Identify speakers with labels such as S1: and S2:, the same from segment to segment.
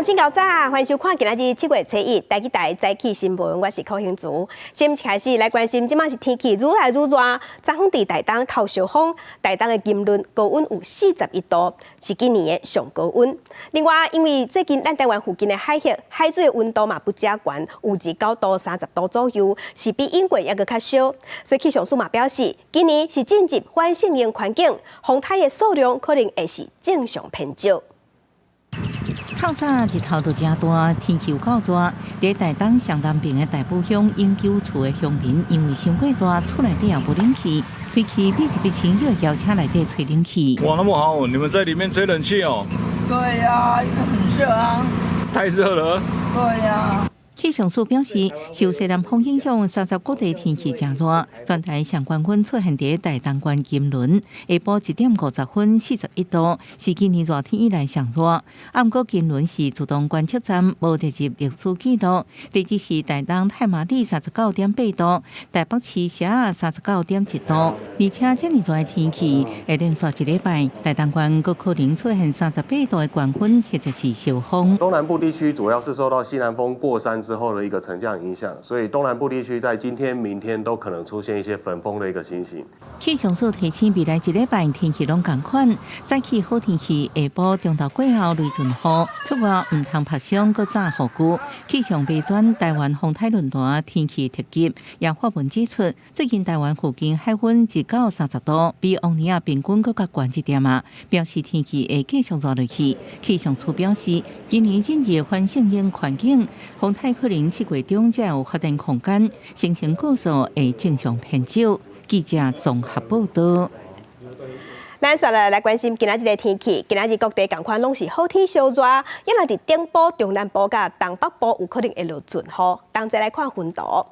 S1: 鄉親𠢕早，歡迎收看今仔日7月初一台語台早起新聞，我是柯興竹。先開始來關心，這馬是天氣愈來愈熱，昨昏佇台東透燒風，台東的金崙高溫有41度，是今年的上高溫。另外，因為最近咱台灣附近的海域海水的溫度嘛不遮懸，有29度、30度左右，是比英國猶閣較燒。所以氣象署嘛表示，今年是進入反聖嬰環境，風颱的數量可能會是正常偏少。
S2: 透早日頭就誠大，天氣有夠熱。佇台東上南邊的大埔鄉永久厝的鄉民，因為傷過熱，厝內底也無冷氣，開去比一筆清熱轎車內底吹冷氣。
S3: 哇，那麼好，你們在裡面吹冷氣哦？
S4: 對呀，因為很熱啊。
S3: 太熱了。
S4: 對呀。
S2: 氣象署表示，受西南風影響，三十各地天氣誠熱，全台上懸溫出現佇台東縣金崙，下晡1點50分41度，是今年熱天以來上熱。啊，毋過金崙是自動觀測站，無列入歷史紀錄。第二是台東太麻里39.8度，台北市社39.1度，而且這麼熱的天氣會連續一禮拜，台東縣閣可能出現38度的懸溫或者是燒風。
S5: 東南部地區主要是受到西南風過山之後的一個沉降影響，所以東南部地區在今天、明天都可能出現一些焚風的一個情形。
S2: 氣象署提醒，未來一禮拜天氣攏仝款，早起好天氣，下晡中晝過後雷陣雨，出外毋通曝傷，閣紮雨具。氣象白磚台灣風颱論壇天氣特輯也發文指出，最近台灣附近海溫1到30度，比往年仔平均閣較懸一點仔，表示天氣會繼續熱落去。氣象署表示，今年進入反聖嬰環境，風颱可能7月中才有發展空間，形成個數會正常偏少。記者綜合報道。
S1: 咱紲來關心今仔日的天氣。今仔日各地仝款攏是好天燒熱，抑若佇頂部、中南部佮東北部有可能會落陣雨。同齊來看雲圖。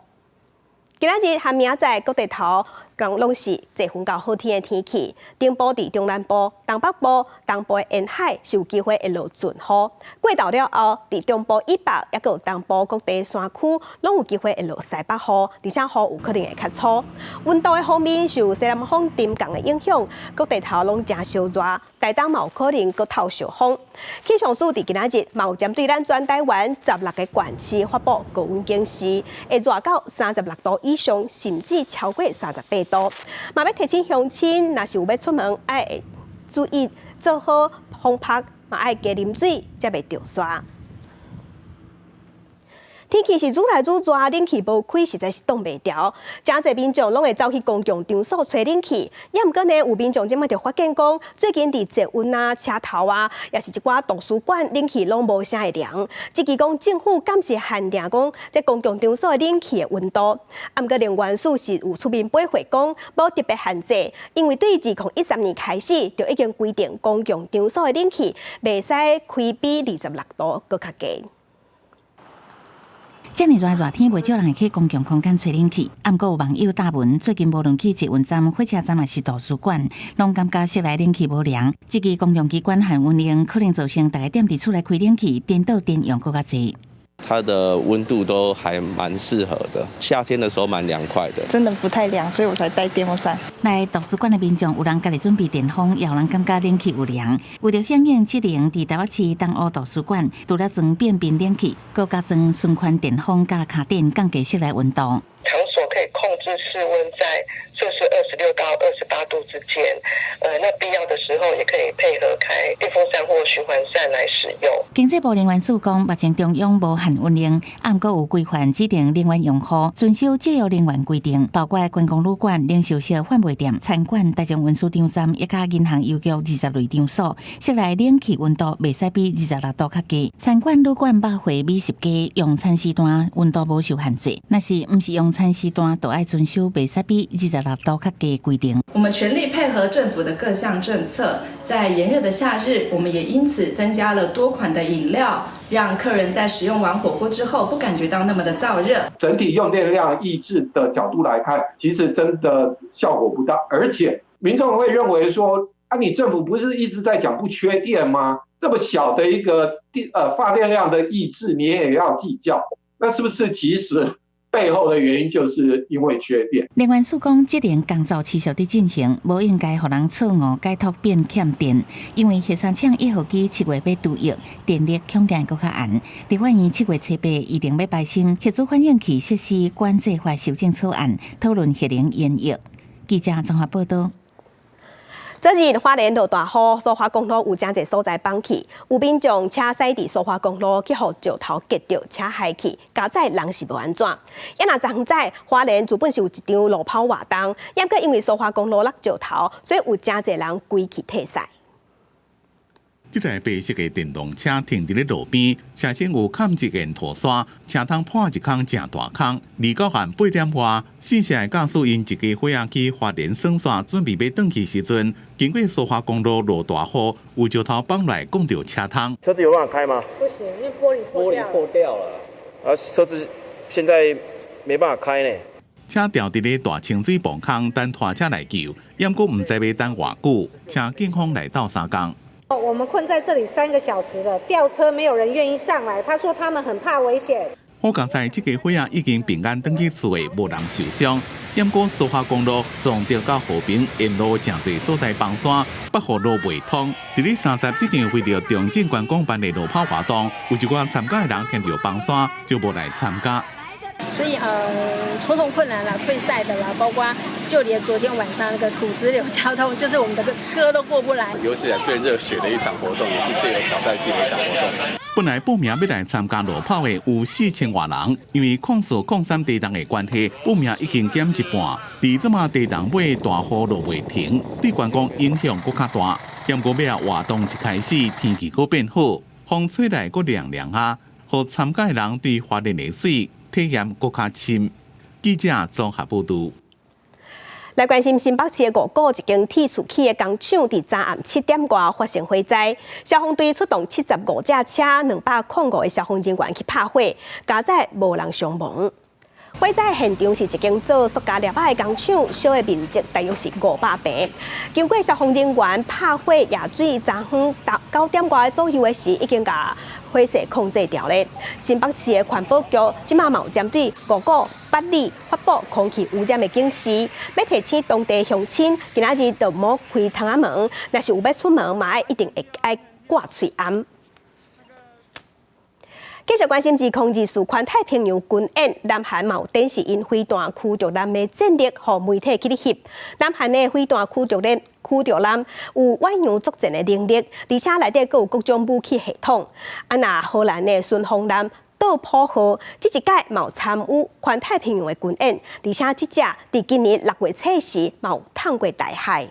S1: 今仔日和明仔載各地頭仝攏是濟雲到好天的天氣。頂部佇中南部、東北部、東部的沿海是有機會會落陣雨。過晝了後，佇中部以北，抑閣有東部各地山區，攏有機會會落西北雨，而且雨有可能會較粗。溫度的方面，受西南風沉降的影響，各地頭攏誠燒熱，台東嘛有可能閣透燒風。氣象署佇今仔日嘛有針對咱全台灣16個縣市發布高溫警示，會熱到36度以上，甚至超過38度。嘛欲提醒鄉親，若是有欲出門，愛注意做好防曬，嘛愛加啉水，才袂著沙。天氣是愈來愈熱，冷氣無開，實在是擋袂牢。誠濟民眾攏會走去公共場所吹冷氣，也毋過呢，有民眾這馬就發現講，最近佇捷運啊、車頭啊，抑是一寡圖書館冷氣攏無啥會涼。質疑講政府敢是限定講這公共場所的冷氣的溫度？啊，毋過能源署是有出面回覆講，無特別限制，因為對2013年開始就已經規定公共場所的冷氣袂使開比26度閣較低。
S6: 這麼熱熱天，袂少人會去公共空間吹冷氣。啊，毋過有網友貼文，最近無論去捷運站、火車站，抑是圖書館，攏感覺室內冷氣無涼。這個公共機關限溫令，可能造成大家踮佇厝內開冷氣，顛倒電用閣較濟。
S7: 它的溫度都還蠻適合的，夏天的時候蠻涼快的。
S8: 真的不太涼，所以我才帶電風扇。
S6: 來圖書館的民眾，有人家己準備電風，也有人感覺冷氣有涼。為著響應這輪，佇台北市東湖圖書館，除了裝變頻冷氣，閣加裝循環電風佮跤墊，降低室內溫度。
S9: 場所可以控制室溫在攝氏26到28度之間，那必要的時候也可以配合開電風扇或循環扇來使用。
S6: 經濟部能源署講，目前中央無限溫令，毋過有規範指定能源用戶遵守節約能源規定，包括觀光旅館、零售小販賣店、餐館、大眾運輸場站，以及銀行、郵局20類場所，室內冷氣溫度袂使比26度較低。餐館、旅館、百貨、美食街用餐時段溫度無受限制，若是毋是用餐時段，就愛遵守袂使比二十六度較低規定。
S10: 我們全力配合政府的各項政策，在炎熱的夏日，我們也因此增加了多款的飲料，讓客人在使用完火鍋之後，不感覺到那麼的燥熱。
S11: 整體用電量抑制的角度來看，其實真的效果不大，而且民眾會認為說，啊，你政府不是一直在講不缺電嗎？這麼小的一個電發電量的抑制，你也要計較，那是不是其實背後的原因就是因為缺電。
S6: 能源署講，節能工作持續佇進行，無應該予人錯誤解讀變欠電。因為核三廠一號機7月欲除役，電力恐驚閣較絚。立法院7月初8預定欲排審核子反應器設施管制法修正草案，討論核能延役。記者綜合報道。
S1: 昨日花蓮落大雨，蘇花公路有誠濟所在崩去，有民眾車駛佇蘇花公路去予石頭擊著，車害去，佳哉人是無按怎。也若昨昏早花蓮原本是有一場路跑活動，毋過因為蘇花公路落石頭，所以有誠濟人規氣退賽。
S12: 這台白色的電動車停佇咧路邊，車身有崁一個塗沙，車窗破一空誠大空。29號8點外，四歲的駕駛𪜶一家伙仔去花蓮耍沙，準備欲轉去時陣，經過蘇花公路落大雨，有石頭崩來摃著車窗。
S13: 車子有辦法開嗎？
S14: 不行，因為玻璃破掉。玻璃
S13: 破掉了，啊，車子現在沒辦法開呢。
S12: 車掉佇咧大清水磅空，等拖車來救，毋過毋知欲等偌久，車警方來鬥相共。
S14: 我們困在這裡3個小時了，吊車沒有人願意上來。他說他們很怕危險。
S12: 好佳哉，這家伙仔已經平安轉去厝的，無人受傷。毋過蘇花公路從竹到和平沿路誠濟所在崩山，北河路袂通。佇咧30這場為著重振觀光辦的路跑活動，有一寡參加的人聽著崩山就無來參加。
S15: 所以重重困難啦，退賽的啦，包括就連昨天晚上那個土石流交通，就是我們的個車都過不來。
S16: 有史以來最熱血的一場活動，也是最有挑戰性的一場活動。
S12: 本來報名欲來參加路跑的有4000外人，因為0-4、0-3地動的關係，報名已經減一半。佇這馬地動尾大雨落袂停，對觀光影響閣較大。毋過尾仔活動一開始，天氣閣變好，風吹來閣涼涼啊，予參加的人對花蓮的水體驗閣較深。記者綜合報導。
S1: 來關心新北市的五股一間鐵樹起的工廠，佇昨暗7點外發生火災，消防隊出動75架車、205個消防人員去拍火，佳哉無人傷亡。火災現場是一間做塑膠粒仔的工廠，燒的面積大約是500坪。經過消防人員拍火壓水，昨昏到9點外左右的時，已經共火勢控制牢咧。新北市的環保局這馬嘛有針對五股、八里發布空氣污染的警示，欲提醒當地鄉親，今仔日就莫開窗仔門，若是有欲出門，嘛愛一定會愛掛喙罨。繼續關心2024環太平洋軍演，南韓嘛有展示𪜶飛彈驅逐艦的戰力，予媒體去咧翕。南韓的飛彈驅逐艦有遠洋作戰的能力，而且內底閣有各種武器系統。啊，若荷蘭的巡防艦杜普號，這一屆嘛有參與環太平洋的軍演，而且這隻佇今年6月初時嘛有探過台海。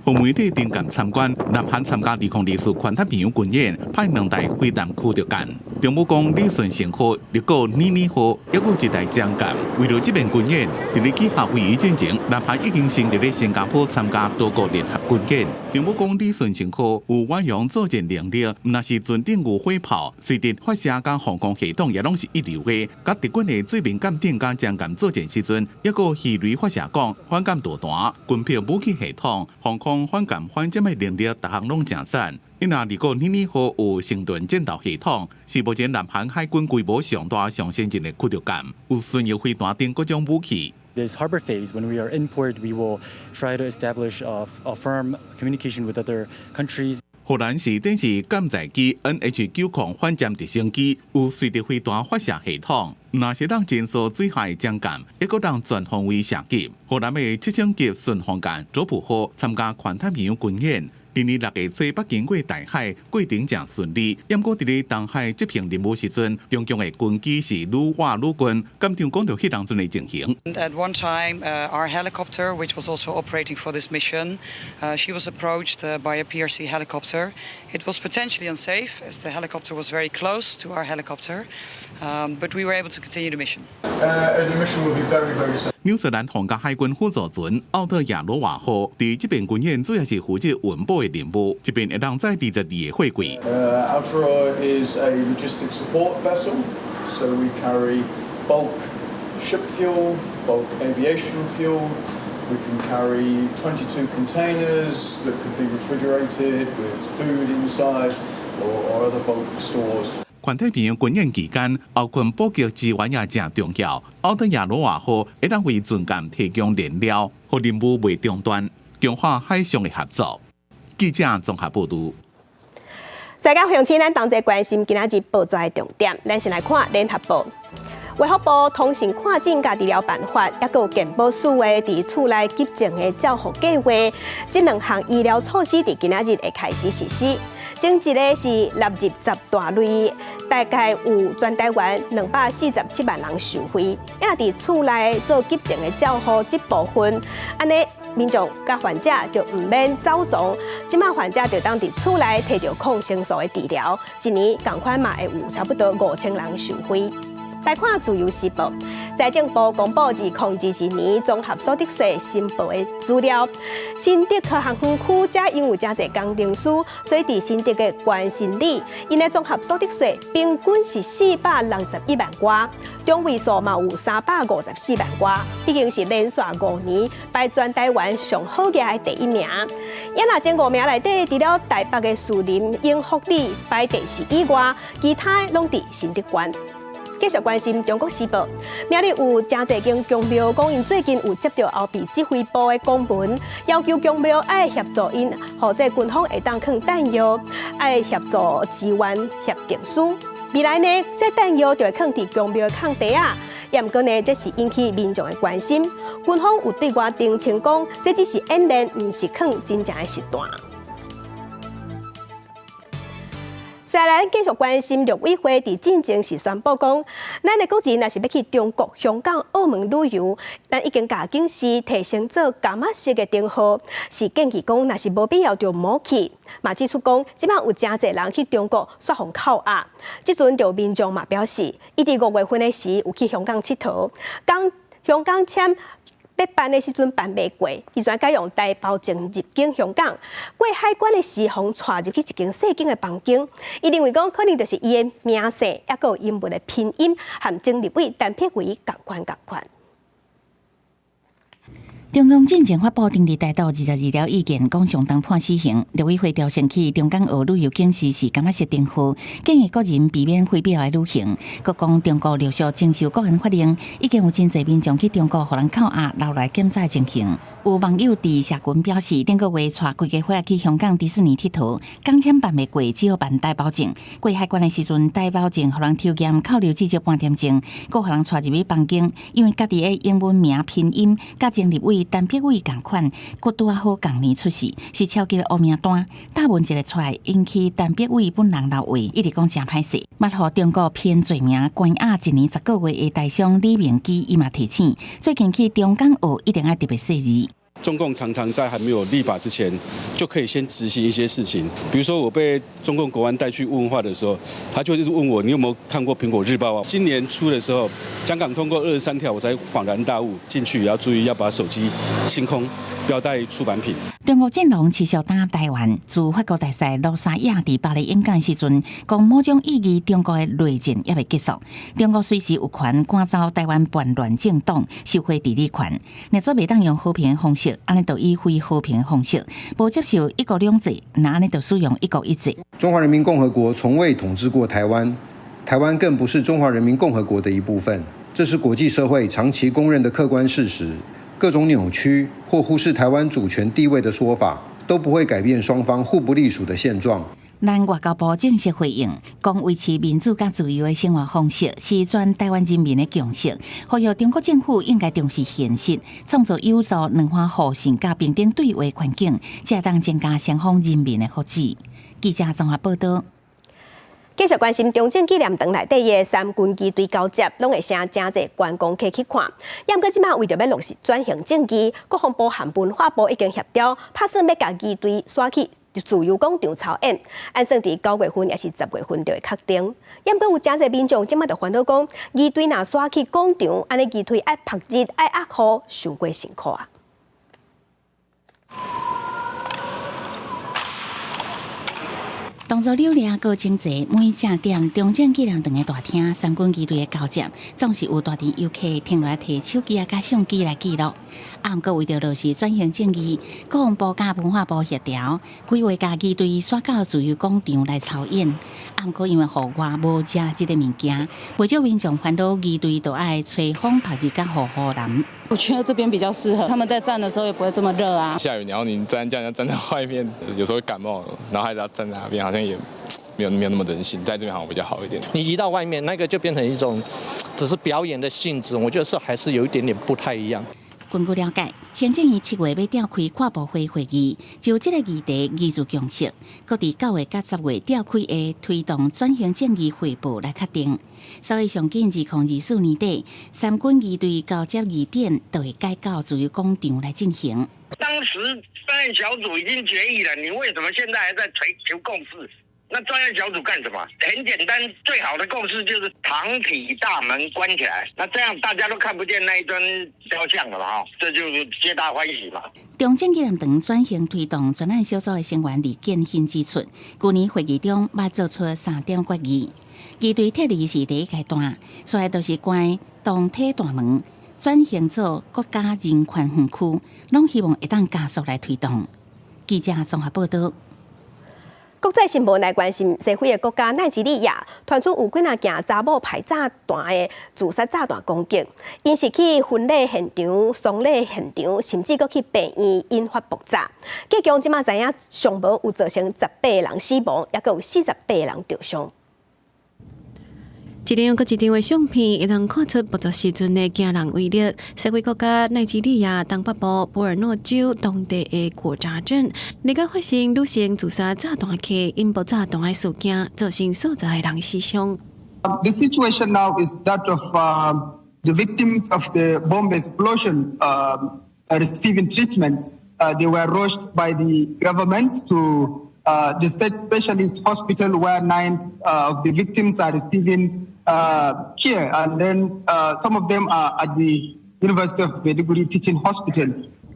S12: 予媒體登艦參觀，南韓參加2024環太平洋軍演，派兩台飛彈驅逐艦。中武講李順成號、立國妮妮號，抑閣一台槳艦。為著這遍軍演，佇咧去夏威夷進前，南韓已經先佇咧新加坡參加多國聯合軍演。中武講李順成號有遠洋作戰能力，毋但是船頂有火炮，隨地發射佮防空系統也攏是一流的。佮敵軍的水面艦艇佮槳艦作戰時陣，抑閣魚雷發射管、反艦導彈、軍品武器系統、防空反艦反艦的能力，逐項攏誠讚。因為二個妮妮號有成盾戰鬥系統，是目前南韓海軍規模上大、上先進的驅逐艦，有巡弋飛彈等各種武器。
S17: This harbor phase, when we are in port, we will try to establish a firm communication with other countries.
S12: 荷蘭是展示艦載機 NH90反潛直升機，有隨地飛彈發射系統，若是當偵搜水下的槳艦，抑閣當全方位射擊。荷蘭的7星級巡防艦卓普號參加環太平洋軍演。今年6月初，北經過台海，過程誠順利。毋過佇咧東海執行任務時陣，中共的軍機是愈挖愈近，艦長講著彼當陣的情形。
S18: At one time, our helicopter, which was also operating for this mission, she was approached by a PRC helicopter. It was potentially unsafe, as the helicopter was very close to our helicopter, but we were able to continue the mission.
S19: The mission will be very, very safe.
S12: 紐西蘭皇家海軍輔助船奧特亞羅瓦號佇這遍軍演主要是負責運補的任務，這遍會當載22個貨櫃。
S19: Aotearoa is a logistic support vessel, so we carry bulk ship fuel, bulk aviation fuel. We can carry 22 containers that could be refrigerated with food inside or other bulk stores.
S12: 環太平洋軍演期間，後勤補給資源也誠重要。奧特亞羅瓦號會當為船艦提供燃料，予任務袂中斷，強化海上的合作。記者綜合報導。
S1: 大家鄉親，咱同齊關心今仔日報紙的重點。咱先來看聯合報，衛福部通訊看診佮治療辦法，抑閣有健保署的佇厝內急症的照護計劃，這兩項醫療措施佇今仔日會開始實施。整一个是納入十大類，大概有全台灣247萬人受惠。也佇厝內做急症的照護這部分，按呢民眾佮患者就毋免走傱，這馬患者就當佇厝內提著抗生素的治療，一年仝款嘛會有差不多5000人受惠。來看自由時報，財政部公布2022年綜合所得稅申報的資料。新竹科學園區遮因有誠濟工程師，所以佇新竹的關心里，𪜶的綜合所得稅平均是461萬外，中位數嘛有354萬外，已經是連續5年排全台灣上好額的第一名。也若前五名內底，除了台北的士林永福里排第四以外，其他攏佇新竹縣。繼續關心中國時報，明日有誠濟間宮廟講，𪜶最近有接著後備指揮部的公文，要求宮廟愛協助𪜶，予這軍方會當囥彈藥，愛協助支援協定書。未來呢，這彈藥就會囥佇宮廟的空地仔。也毋過呢，這是引起民眾的關心。軍方有對外澄清講，這只是演練，毋是囥真正的實彈。再來，繼續關心陸委會佇進前是宣布講，咱的國人若是欲去中國、香港、澳門旅遊，咱已經共警司提升做柑仔色的燈號，是建議講，若是無必要就莫去。嘛指出講，這擺有誠濟人去中國，煞予扣押。這陣就民眾嘛表示，伊佇5月份的時有去香港𨑨迌，講香港簽欲辦的時陣辦袂過，伊就改用台胞證入境香港，過海關的時，予𤆬入去一間細間的房間。伊認為講可能就是伊的名姓，抑閣有英文的拼音，和曾立偉、陳柏惟仝款仝款。
S6: 中央進前發布定佇台獨22條意見，講相當判死刑。陸委會調升去中港澳旅遊警示是柑仔色燈號，建議國人避免非必要的旅行。閣講中國陸續徵收國安法令，已經有真濟民眾去中國予人扣押留來檢查情形。有網友佇社群表示，頂個月帶規家伙去香港迪士尼𨑨迌，港簽辦袂過，只好辦台胞證。過海關的時陣，台胞證予人抽驗，扣留至少半點鐘，閣予人帶入去房間，因為家己的英文名拼音佮曾立偉、陳柏惟仝款，閣拄仔好仝年出世，是超級的烏名單。答問一个出來，引起陳柏惟本人鬧話，一直講誠歹勢。捌予中國編罪名關押一年10個月的台商李明基，伊嘛提醒，最近去中港澳一定愛特別細膩。
S16: 中共常常在還沒有立法之前，就可以先執行一些事情。比如說，我被中共國安帶去問話的時候，他就一直問我，你有沒有看過《蘋果日報》啊？今年初的時候，香港通過23條，我才恍然大悟，進去也要注意，要把手機清空，不要帶出版品。
S6: 中國戰狼持續打壓台灣，駐法國大使盧沙野佇巴黎演講時陣，講某種意義，中國的內戰猶未結束，中國隨時有權趕走台灣叛亂政黨，收回治理權。若做袂當用和平的方式，按呢就以非和平的方式，無接受一國兩制，那按呢就使用一國一制。
S20: 中華人民共和國從未統治過台灣，台灣更不是中華人民共和國的一部分，這是國際社會長期公認的客觀事實。各種扭曲或忽視台灣主權地位的說法，都不會改變雙方互不隸屬的現狀。
S6: 咱外交部正式回應，講維持民主佮自由的生活方式是全台灣人民的共識，呼籲中國政府應該重視現實，創造有助兩岸互信佮平等對話環境，才會當增加雙方人民的福祉。記者綜合報導。
S1: 繼續關心中正紀念堂內底的三軍儀隊交接，攏會吸引誠濟觀光客去看。毋過這擺為著欲落實轉型正義，國防部和文化部已經協調，拍算欲共儀隊徙去自由廣場操演，按算佇9月份抑是10月份就會確定。毋過有誠濟民眾這擺就煩惱講，儀隊若徙去廣場，按呢儀隊愛曝日愛壓雨，傷過辛苦啊！
S6: 動作流利閣整齊，每正點中正紀念堂的大廳，三軍儀隊的交接，總是有大陣遊客停落來提手機啊、佮相機來記錄。啊，毋過為著落實轉型正義，國防部佮文化部協調，規劃共儀隊徙到自由廣場來操演。啊，毋過因為戶外無遮這个物件，袂少民眾煩惱儀隊都愛吹風曝日佮雨予淋。
S21: 我覺得這邊比較適合，他們在站的時候也不會這麼熱啊。
S22: 下雨，然後你站這樣站在外面，有時候會感冒，然後還要站在那邊，好像也沒有那麼人性，在這邊好像比較好一點。
S23: 你移到外面，那個就變成一種只是表演的性質，我覺得是還是有一點點不太一樣。
S6: 根據了解，行政院7月欲召開跨部會會議，就這个議題凝聚共識，閣佇9月佮10月召開的推動轉型正義匯報來確定。所以上緊2024年底，三軍儀隊交接儀典就會改到自由廣場來進行。
S24: 當時專案小組已經決議了，你為什麼現在還在求共識？那專案小組幹什麼？很簡單，最好的共識就是唐體大門關起來，那這樣大家都看不見那一尊雕像了嘛？這就是皆大歡喜嘛。
S6: 中正紀念堂轉型推動專案小組的成員李建新指出，舊年會議中嘛做出三點決議，儀隊撤離是第一階段，所以就是關唐體大門，轉型做國家人權園區，攏希望會當加速來推動。記者綜合報導。
S1: 國際新聞來關心，西非的國家奈及利亞，傳出有幾若件查某排炸彈的自殺炸彈攻擊，𪜶是去婚禮現場、喪禮現場，甚至閣去病院引發爆炸。結果這馬知影上無有造成18人死亡，抑閣有48人著傷。
S25: 一張閣一張的相片，會當看出爆炸時陣的驚人威力。西非國家奈及利亞東北部波爾諾州當地的果扎鎮，日間發生女性自殺炸彈客引爆炸彈的事件，造成數十个人死傷。
S26: The situation now is that of the victims of the bomb explosion receiving treatment. They were rushed by the government to the state specialist hospital where nine of the victims are receiving care, and then some of them are at the University of Maiduguri Teaching Hospital.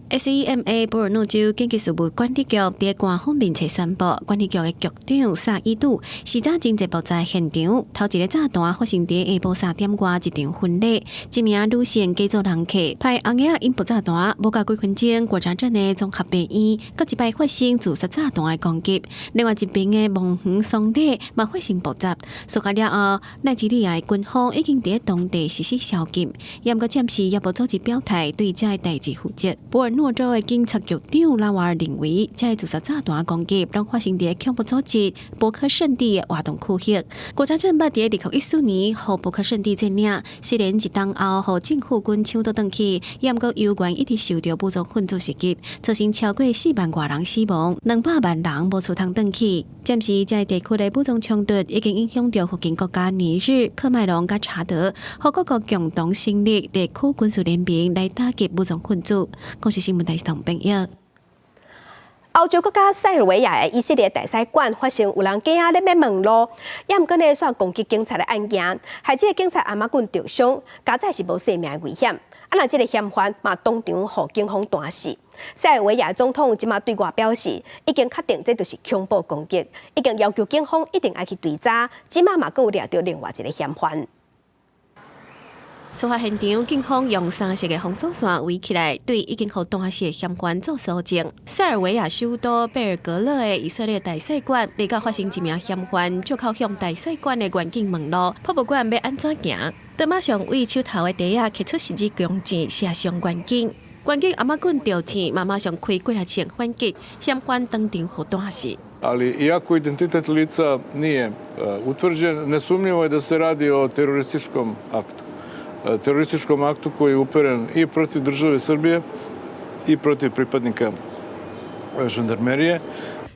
S25: SEMA 波爾諾州緊急事務管理局佇官方面冊宣布，管理局的局長薩伊杜是早真濟爆炸現場，頭一个炸彈發生佇下晡3點外一場婚禮，一名女性假做人客派紅仔引爆炸彈，無夠幾分鐘，國家鎮的綜合病院，閣一擺發生自殺炸彈的攻擊，另外一邊的墓園喪禮嘛發生爆炸。事發了後，奈及利亞的軍方已經佇當地實施宵禁，也毋過暫時猶無組織表態對這个代誌負責。波爾諾州的警察局長拉瓦爾認為，這个自殺炸彈攻擊攏發生佇恐怖組織博科聖地的活動區域。國家鎮捌佇2014年，予博科聖地佔領，雖然一冬後，予政府軍搶倒轉去，也毋過猶原一直受著武裝分子襲擊，造成超過4萬外人死亡，200萬人無厝通轉去。暫時，這个地區的武裝衝突已經影響著附近國家尼日、喀麥隆佮查德，予各國共同成立地區軍事聯盟來打擊武裝分子。公視新聞台同編譯。
S1: 歐洲國家塞爾維亞的以色列大使館發生有人驚咧欲問路，也毋過呢，煞攻擊警察的案件，害這个警察頷仔棍著傷，佳哉是無性命危險。啊，若這个嫌犯嘛當場予警方彈死。塞爾維亞總統這馬對外表示，已經確定這就是恐怖攻擊，已經要求警方一定愛去追查，這馬嘛閣有掠著另外一个嫌犯。
S25: 事發現場，警方用三色的封鎖線圍起來，對已經予彈死的嫌犯做搜證。塞爾維亞首都貝爾格勒的以色列大使館，日後發生一名嫌犯，借口向大使館的員警問路，迫不管欲按怎行，就馬上對手頭的袋仔揢出十支弓箭射傷員警。員警頷仔棍著箭，嘛馬上開幾若槍反擊，嫌犯當場予彈死。
S27: Ali iako identitet lica nije utvrđen, nesumnjivo je da se radi o terorističkom aktu. Terorističkom aktu koji je uperen i protiv države Srbije i protiv pripadnika žandarmerije.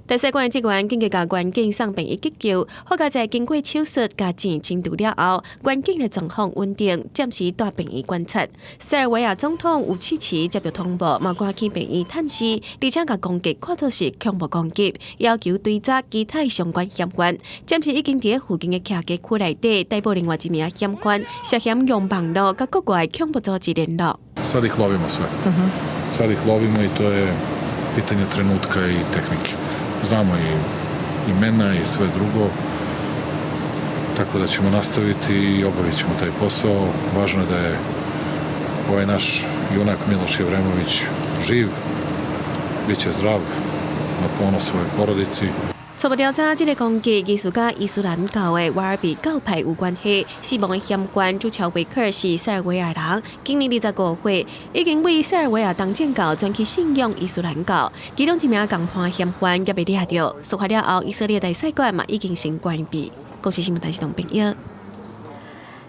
S25: 大使館的職員緊急共員警送病院急救，好佳哉經過手術共箭清除了後，員警的狀況穩定，暫時蹛病院觀察。塞爾維亞總統武契奇接到通報，嘛趕去病院探視，而且共攻擊看作是恐怖攻擊，要求追查其他相關嫌犯。暫時已經佇附近的徛家區內底逮捕另外一名嫌犯，涉嫌用網路佮國外恐怖組織聯絡。
S27: Sad ih lovimo sve. Sad ih lovimo i to je pitanje trenutka i tehnike. Znamo i imena i sve drugo, tako da ćemo nastaviti i obavit ćemo taj posao. Važno je da je
S2: Ovaj naš junak Miloš Jevremović živ, bit će zdrav, na ponos svojoj porodici.
S25: 初步調查，這个攻擊疑似佮伊斯蘭教的瓦哈比教派有關係。死亡的嫌犯朱喬維克是塞爾維亞人，今年25歲，已經為塞爾維亞東正教轉去信仰伊斯蘭教。其中一名共犯嫌犯猶未掠著，事發了後，以色列大使館嘛已經先關閉。公視新聞台是董編譯。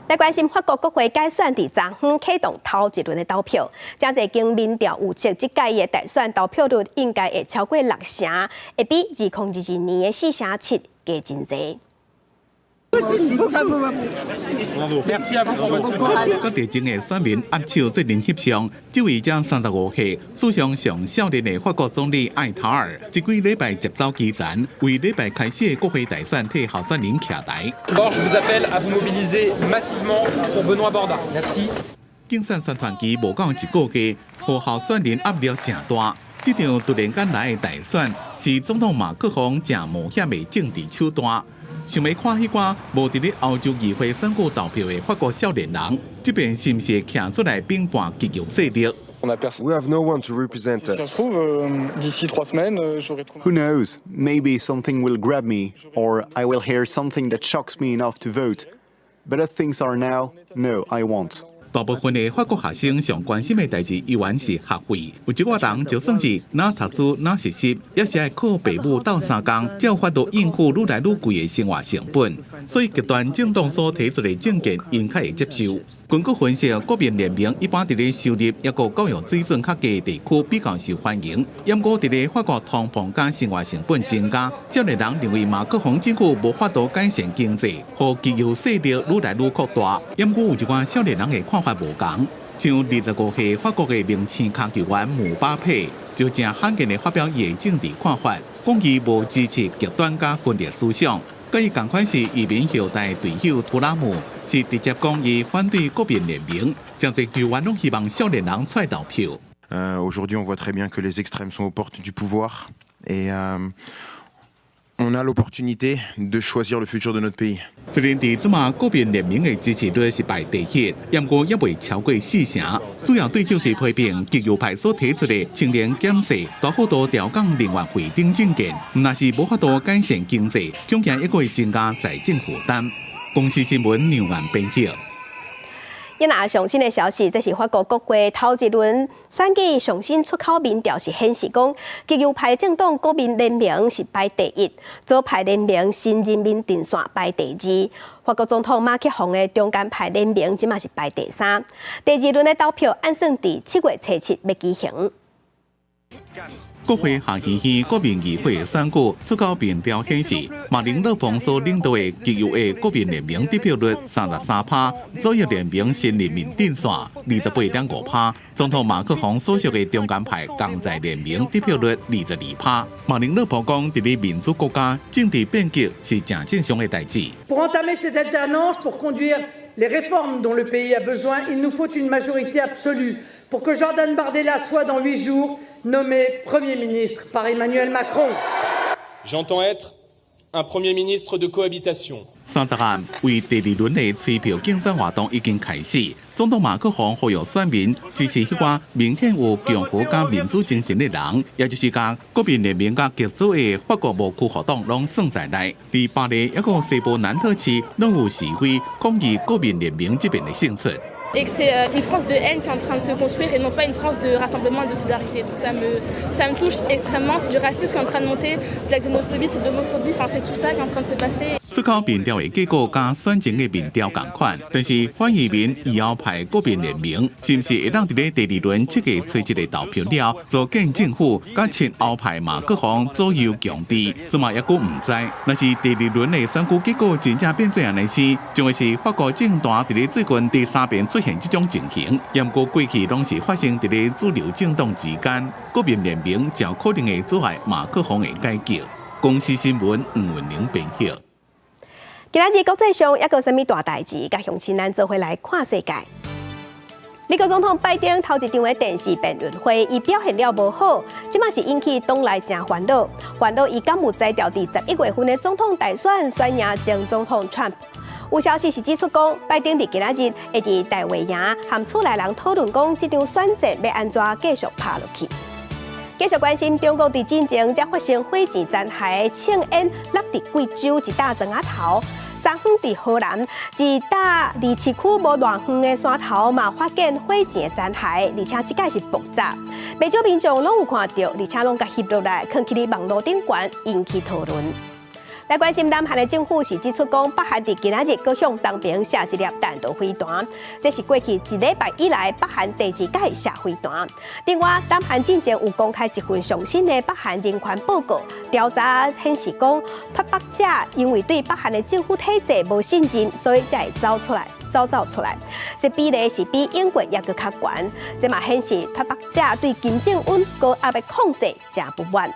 S1: 來關心法國國會改選佇昨昏啟動頭一輪的投票，誠濟間民調預測，這屆的大選投票率應該會超過六成，會比2022年的4成7加真濟。
S12: 各地前的選民握手做陣翕相，這位才35歲、史上上少年的法國總理艾塔爾，這幾禮拜接走基層，為禮拜開始的國會大選替候選人徛台。
S3: Je vous appelle à vous mobiliser massivement pour Benoît Borda. Merci.
S12: 競選宣傳期無夠一個月，予候選人壓力誠大。這場突然間來的大選，是總統馬克宏誠冒險的政治手段。想欲看彼寡無佇咧歐洲議會選舉投票的法國少年人，這擺是毋是會徛出來反叛極右勢力？
S4: We have no one to represent us.
S5: Who knows? Maybe something will grab me, or I will hear something that shocks me enough to vote. But as things are now, no, I won't.
S12: 大部分的法國學生上關心的代誌，依然是學費。有一寡人就算是若讀書若實習，也是愛靠爸母鬥相共，才有法度應付愈來愈貴的生活成本。所以極端政黨所提出的政見，𪜶較會接受。根據分析，國民聯盟一般佇咧收入抑閣教育水準較低的地區比較受歡迎。毋過佇咧法國通膨佮生活成本增加，少年人認為馬克宏政府無法度改善經濟，予極右勢力愈來愈擴大。毋過有一寡少年人的看法無仝，像25歲法國的明星跤球員姆巴佩，就誠罕見的發表伊的政治看法，講伊無支持極端佮分裂思想。佮伊仝款是移民後代隊友圖拉姆，是直接講伊反對國民聯盟，誠濟球員攏希望少年人出來投票。
S4: Aujourd'hui, on voit très bien que les extrêmes sont aux portes du pouvoir et on a l'opportunité de choisir le futur de notre pays.
S12: 雖然佇這馬國民聯盟的支持率是排第一，毋過猶未超過四成。主要對手是批評極右派所提出的青年減稅、大幅度調降能源費等政見，若是無法度改善經濟，恐驚猶閣會增加財政負擔。公視新聞梁元編譯。
S1: 一拿上新的消息，這是法國國會頭一輪選舉上新出口民調是顯示講，極右派政黨國民聯盟是排第一，左派聯盟新人民陣線排第二，法國總統馬克宏的中間派聯盟這馬是排第三。第二輪的投票按算佇7月初7欲舉行。
S12: 國會下議院國民議會選舉出口民調顯示，馬林勒龐所領導的極右的國民聯盟得票率33%，左翼聯盟新人民陣線28.5%，總統馬克宏所屬的中間派共在聯盟得票率22%。馬林勒龐講，佇咧民主國家，政治變革是誠正常的代誌。
S7: Pour entamer cette alternance, pour conduire les réformes dont le pays a besoin, il nous faut une majorité absolue pour que Jordan Bardella soit dans 8 jours nommé Premier ministre par Emmanuel Macron.
S8: J'entends être un Premier ministre de cohabitation.
S12: 30暗為第二輪的催票競選活動已經開始，總統馬克宏呼籲選民支持彼寡明顯有共和佮民主精神的人，也就是共國民聯盟佮極左的法國無區域黨攏算在內。佇巴黎抑閣西部南特市攏有示威抗議國民聯盟這邊的勝出。
S9: Et que c'est une France de haine qui est en train de se construire et non pas une France de rassemblement et de solidarité. Donc ça me touche extrêmement, c'est du racisme qui est en train de monter, de la xénophobie, c'est de l'homophobie, enfin c'est tout ça qui est en train de se passer.
S12: 出口民調的結果佮選前的民調仝款，但是反移民疑右派國民聯盟是毋是會當佇咧第二輪7月初7的投票了，組建政府，佮親歐派馬克宏左右共治，這嘛猶閣毋知。若是第二輪的選舉結果真正變做按呢時，將會是法國政壇佇咧最近第三遍出現這種情形。毋過過去攏是發生佇咧主流政黨之間，國民聯盟誠可能會阻礙馬克宏的改革。公視新聞黃文玲編譯。
S1: 今仔日國際上猶閣有啥物大代誌？佮鄉親咱做伙來看世界。美國總統拜登頭一場的電視辯論會，伊表現了無好，這馬是引起黨內誠煩惱。煩惱伊敢有才調佇11月份的總統大選選贏前總統川普。有消息是指出講，拜登佇今仔日會佇大衛營和厝內人討論講，這場選戰欲按怎繼續拍落去。繼續關心中國佇進前才發生火箭殘骸槍煙落佇貴州一搭莊仔頭，昨昏佇河南一搭離市區無偌遠的山頭嘛發現火箭的殘骸，而且這擺是爆炸，袂少民眾攏有看著，而且攏共翕落來，囥佇網路頂懸引起討論。來關心南韓的政府是指出講，北韓佇今仔日閣向東邊射一粒彈道飛彈，這是過去一禮拜以來北韓第二擺射飛彈。另外，南韓進前有公開一份上新的北韓人權報告，調查顯示講，脫北者因為對北韓的政府體制無信任，所以才會走出來。走走出來，這比例是比英國猶閣較懸。這嘛顯示脫北者對金正恩高壓的控制誠不滿。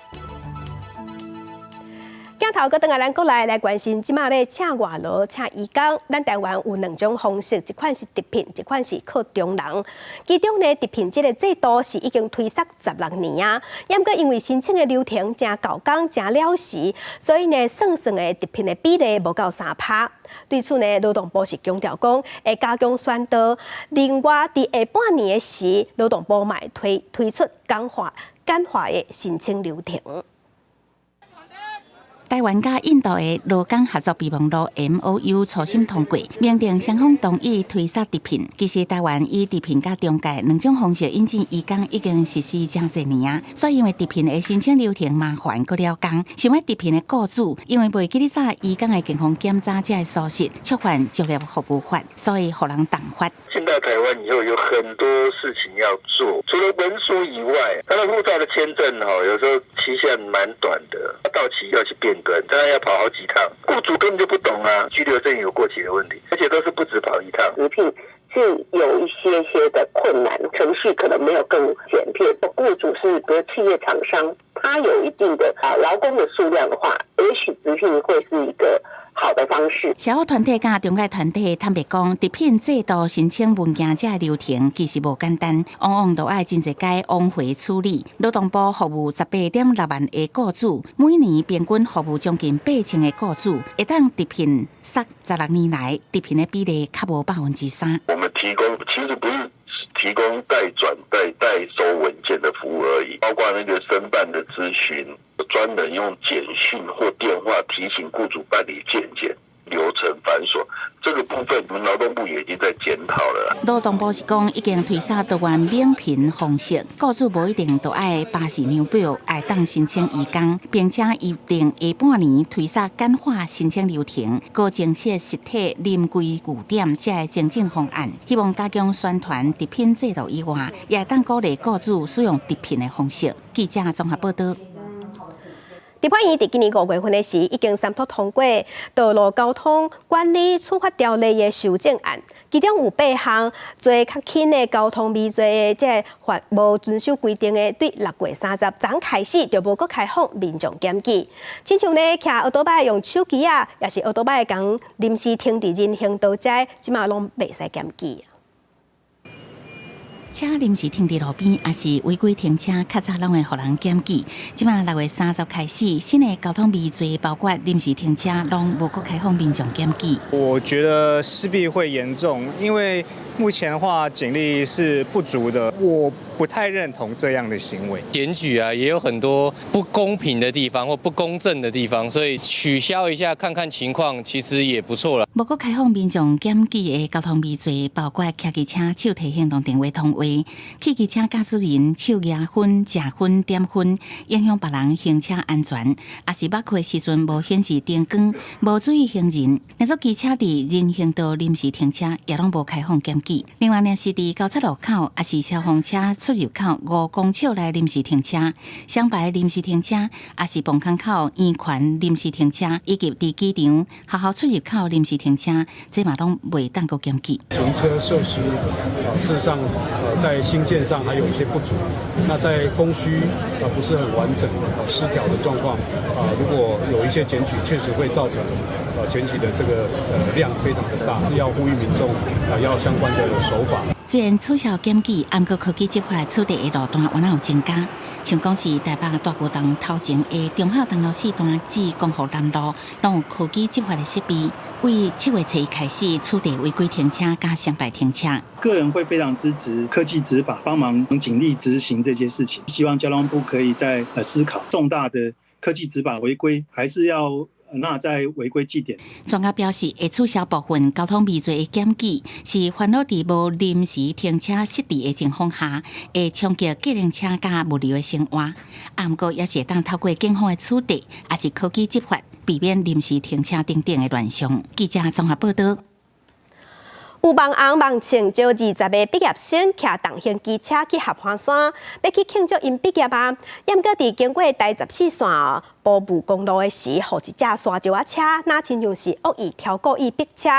S1: 鏡頭閣轉來咱國內來關心，這馬欲請外勞、請移工，咱台灣有兩種方式，一款是直聘，一款是靠中人。其中呢，直聘這个制度是已經推捒16年啊，毋過因為申請的流程誠猴工、誠了時，所以呢，算算的直聘的比例無夠3%。對此呢，勞動部是強調講，會加強宣導。另外，佇下半年的時，勞動部嘛會推出簡化的申請流程。
S6: 台灣佮印度的勞工合作備忘錄 MOU 初審通過，明定雙方同意推捒直聘。其實台灣以直聘佮中介兩種方式引進移工已經實施誠濟年啊，所以因為直聘的申請流程麻煩閣了工，想欲直聘的雇主因為袂記得早移工的健康檢查才會屬實，觸犯就業服務法，所以予人重罰。
S10: 進到台灣以後有很多事情要做，除了文書以外，他的護照的簽證吼，有時候期限蠻短的，到期要去變更，當然要跑好幾趟。雇主根本就不懂啊，居留證有過期的問題，而且都是不止跑一趟。
S11: 直聘是有一些些的困難，程序可能沒有更簡便。雇主是比如企業廠商，他有一定的勞工的數量的話，也許直聘會是一個好的方式。
S6: 社福團體佮中介團體坦白講，直聘制度申請文件這个流程其實無簡單，往往都愛真濟擺往回處理。勞動部服務18.6萬个雇主，每年平均服務將近8000个雇主，會當直聘捒16年來，直聘的比例較無3%。
S10: 我們提供其實不是提供代轉代收文件的服務而已，包括那個申辦的諮詢，專人用簡訊或電話提醒雇主辦理健檢流程繁瑣，這個部分我們勞動部也已經在檢討了。
S6: 勞動部是講已經推捒多元免評方式，雇主無一定都愛巴氏量表，會當申請移工，並且預定下半年推捒簡化申請流程，閣增設實體臨櫃據點這个精進方案，希望加強宣傳直聘制度以外，也會當鼓勵雇主使用直聘的方式。記者綜合報導。
S1: 立法院佇今年5月份的時，已經三讀通過《道路交通管理處罰條例》的修正案，其中有八項做較輕的交通違罪的，這个罰無遵守規定的，對6月30昨開始就無閣開放民眾檢舉。親像呢，騎歐多擺用手機仔，抑是歐多擺共臨時停佇人行道這，這馬攏袂使檢舉。
S6: 車臨時停佇路邊，抑是違規停車，較早攏會予人檢舉。這馬6月30開始，新的交通違罪包括臨時停車，攏無閣開放民眾檢舉。
S13: 我覺得勢必會嚴重，因為目前的話警力是不足的，我不太認同這樣的行為。
S14: 檢舉啊，也有很多不公平的地方或不公正的地方，所以取消一下看看情況，其實也不錯啦。
S6: 無閣開放民眾檢舉的交通違罪，包括騎機車手提行動電話通話、汽機車駕駛人手舉煙、食煙、點煙，影響別人行車安全，抑是捌開時陣無顯示燈光、無注意行人，若做機車佇人行道臨時停車，也攏無開放檢舉。另外，若是佇交叉路口，抑是消防車出入口5公尺內臨時停車、雙排臨時停車，抑是磅空口圓環臨時停車，以及佇機場學校出入口臨時停車，這嘛攏袂當閣檢舉。
S15: 停車設施啊，事實上，在興建上還有一些不足。那在供需啊不是很完整、失調的狀況啊，如果有一些檢舉，確實會造成檢舉的這個量非常的大，要呼籲民眾啊要相關的守法。
S6: 雖然取消檢舉，毋過科技執法取締的路單猶若有增加。像講是台北大巨蛋頭前的忠孝東路四段至光復南路，攏有科技執法的設備。對7月初一開始，取締違規停車佮雙排停車。
S16: 個人會非常支持科技執法，幫忙警力執行這些事情。希望交通部可以再思考重大的科技執法違規，還是要納在違規記點。
S6: 專家表示，會取消部分交通迷罪的檢舉，是煩惱佇無臨時停車設置的情況下，會衝擊計程車佮物流的生活。啊，毋過也是會當透過警方的取締，抑是科技執法，避免臨時停車等等的亂象。記者綜合報道。
S1: 有網紅妄稱招20個畢業生騎重型機車去合歡山，欲去慶祝𪜶畢業啊！毋過佇經過台十四線埔霧公路的時，予一隻沙石仔車，若親像是惡意挑故意逼車，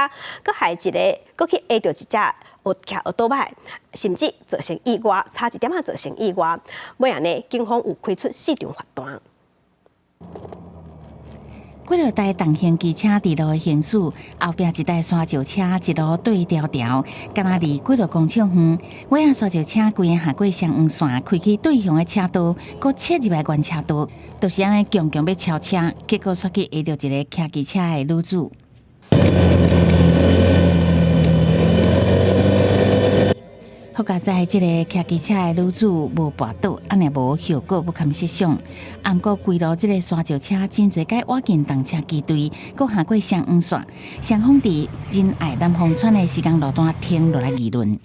S1: 閣害一个，閣去挨著一隻騎歐多擺，甚至造成意外，差一點仔造成意外。尾仔呢，警方有開出四張罰單。
S6: 幾落台重型機車佇路行駛，後壁一台沙石車一路對牢牢，敢若離幾落公尺遠。尾仔沙石車規个行過雙黃線，開去對向的車道，閣切入來原車道，就是按呢強強欲超車，結果煞去挨著一个騎機車的女子。好佳哉，這个騎機車的女子無跋倒，按呢無後果不堪設想。啊，毋過規路這个沙石車真濟擺倚近重車機隊，閣行過雙黃線，雙方佇仁愛南豐村的時間路段停落來議論。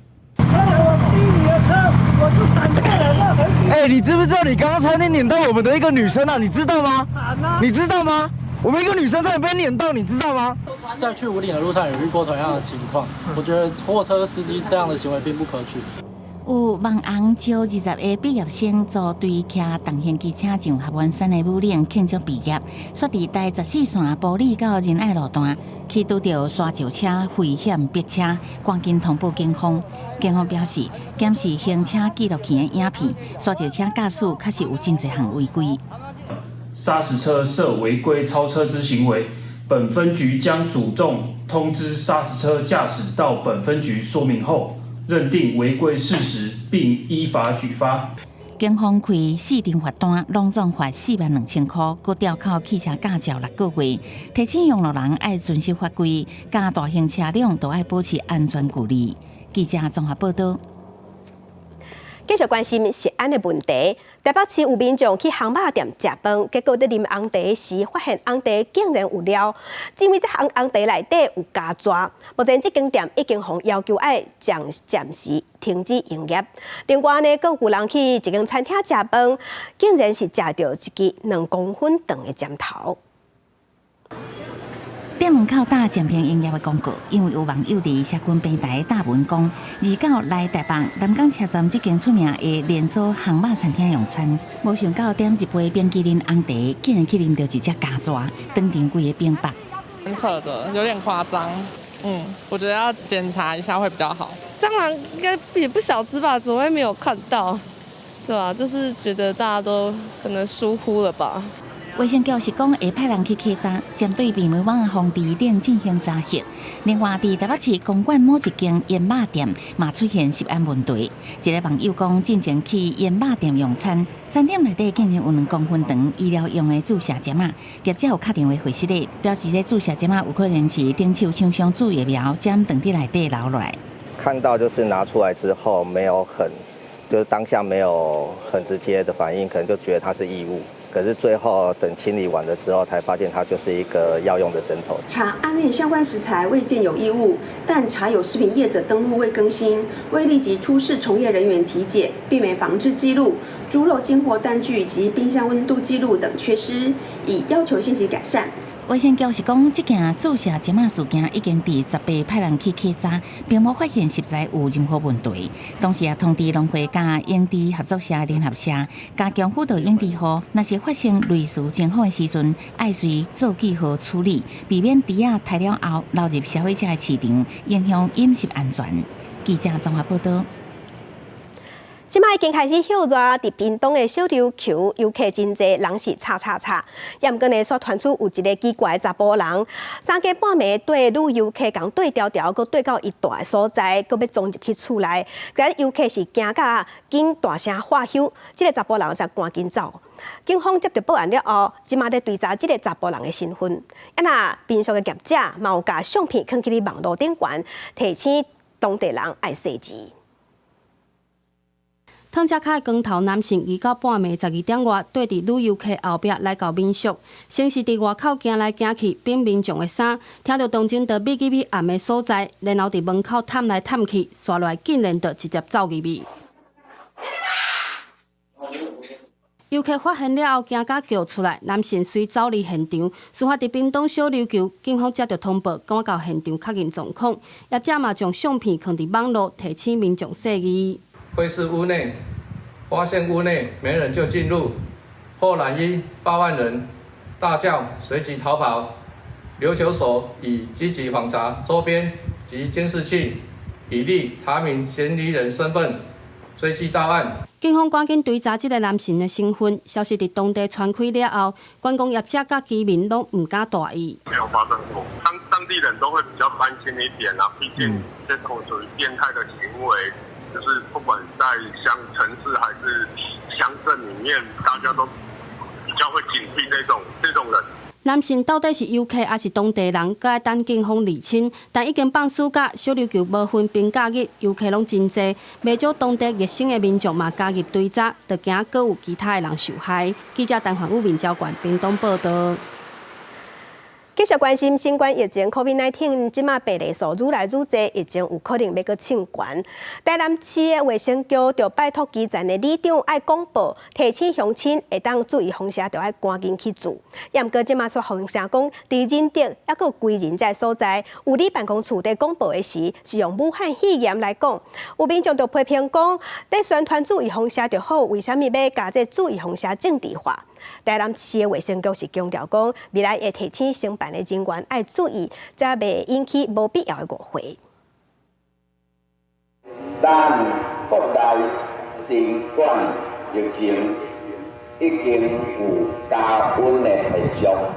S17: 欸，你知不知道你剛剛差點碾到我們的一個女生啊？你知道嗎？你知道嗎？我們一個女生差點被碾到，你知道嗎？
S18: 在去武嶺的路上也遇過同樣的情況，我覺得貨車司機這樣的行為並不可取。
S6: 有網紅招20个畢業生組隊騎重型機車上合歡山的武嶺慶祝畢業，煞佇台十四線埔里到仁愛路段，去拄著沙石車危險逼車，趕緊通報警方。警方表示，檢視行車記錄器的影片，沙石車駕駛確實有真濟項違規。
S19: 砂石車涉違規超車之行為，本分局將主動通知砂石車駕駛到本分局說明後，認定違規事實，並依法舉發。
S6: 警方開四張罰單，攏總罰42,000箍，閣吊扣汽車駕照6個月。提醒用路人愛遵守法規，駕大型車輛都愛保持安全距離。記者綜合報道。
S1: 繼續關心食安的問題。台北市有民眾去烘肉店食飯，結果佇啉紅茶時，發現紅茶竟然有料，認為這紅紅茶內底有膠紙。目前這間店已經予要求愛暫暫時停止營業。另外呢，閣有人去一間餐廳食飯，竟然是食著一支2公分長的針頭。
S6: 店門口打暫停營業的廣告，因為有網友佇社群平台貼文講，29來台北南港車站這間出名的連鎖烘肉餐廳用餐，無想到點一杯冰淇淋紅茶，竟然去啉著一隻膠紙，當場規个冰白。
S20: 很扯的，有點誇張。嗯，我覺得要檢查一下會比較好。
S21: 蟑螂應該也不小隻吧？怎麼會沒有看到？對吧？就是覺得大家都可能疏忽了吧。
S6: 衛生局是講會派人去稽查，針對病媒蚊防治等進行查核。另外，佇台北市公館某一間醃肉店嘛出現食安問題。一个網友講，進前去醃肉店用餐，餐廳內底竟然有2公分長醫療用的注射針仔。業者有敲電話回實咧，表示這注射針仔有可能是頂手廠商注疫苗，針斷佇內底流落來。
S22: 看到就是拿出來之後，沒有很，就是當下沒有很直接的反應，可能就覺得它是異物。可是最後等清理完了之後，才發現它就是一個藥用的針頭。
S28: 查案內相關食材未見有異物，但查有食品業者登錄未更新，未立即出示從業人員體檢、病媒防制記錄、豬肉進貨單據及冰箱溫度記錄等缺失，已要求限期改善。
S6: 衛生局是講，這件注射針仔事件已經佇18派人去稽查，並無發現食材有任何問題。同時也通知農會佮養豬合作社聯合社加強輔導養豬戶，若是發生類似情況的時陣，愛隨做記號處理，避免豬仔刣了後流入消費者的市場，影響飲食安全。記者綜合報道。
S1: 這擺已經開始歇熱，佇屏東的小琉球遊客真濟，人是吵吵吵。也毋過呢，煞傳出有一個奇怪的查埔人，三更半暝綴女遊客共綴牢牢，閣綴到伊蹛的所在，閣欲衝入去厝內，共遊客是驚甲緊大聲喝囂，這个查埔人才趕緊走。警方接著報案了後，這馬咧追查這个查埔人的身份。啊若民宿的業者嘛有共相片囥去網路頂懸，提醒當地人愛細緻。
S2: 燙只跤的光頭男性，2到半暝12點外，綴佇女遊客後壁來到民宿，先是佇外口行來行去，反民眾的衫，聽著動靜就覕入去暗的所在，然後佇門口探來探去，紲落來竟然就直接走入去。遊客發現了後，驚甲叫出來，男性隨走離現場。事發佇屏東小琉球，警方接著通報，趕到現場確認狀況，業者嘛將相片囥佇網路，提醒民眾細膩。
S3: 窺視屋內，發現屋內沒人就進入，後男一報案人大叫，隨即逃跑。琉球所已積極訪查周邊及監視器，以利查明嫌疑人身份，追緝到案。
S2: 警方趕緊追查這个男性的身份。消息佇當地傳開了後，觀光業者佮居民攏毋敢大意。
S10: 沒有發生過，當地人都會比較擔心一點啦，畢竟這種屬於變態的行為。就是不管在鄉城市還是鄉鎮裡面，大家都比較會警惕這種人。
S2: 男性到底是遊客還是當地人，閣愛等警方釐清。但已經放暑假，小琉球無分平假日，遊客攏真濟，袂少當地熱心的民眾嘛加入追查，就驚閣有其他的人受害。記者陳焕武、面交縣屏東報導。
S1: 繼續關心新冠疫情，COVID-19 這馬病例數愈來愈濟，疫情有可能欲閣衝懸。台南市的衛生局就拜託基層的里長愛廣報，提醒鄉親會當注意風聲，就愛趕緊去注。也毋過這馬煞風聲講，佇仁德抑閣歸仁這所在，有里辦公處佇廣報的時，是用武漢肺炎來講，有民眾就批評講，咧宣傳注意風聲就好，為啥物欲共這注意風聲政治化？台南市的衛生局是強調講，未來會提醒承辦的人員愛注意，才袂引起無必要的誤會。
S5: 咱國內新冠疫情已經有加溫的現象。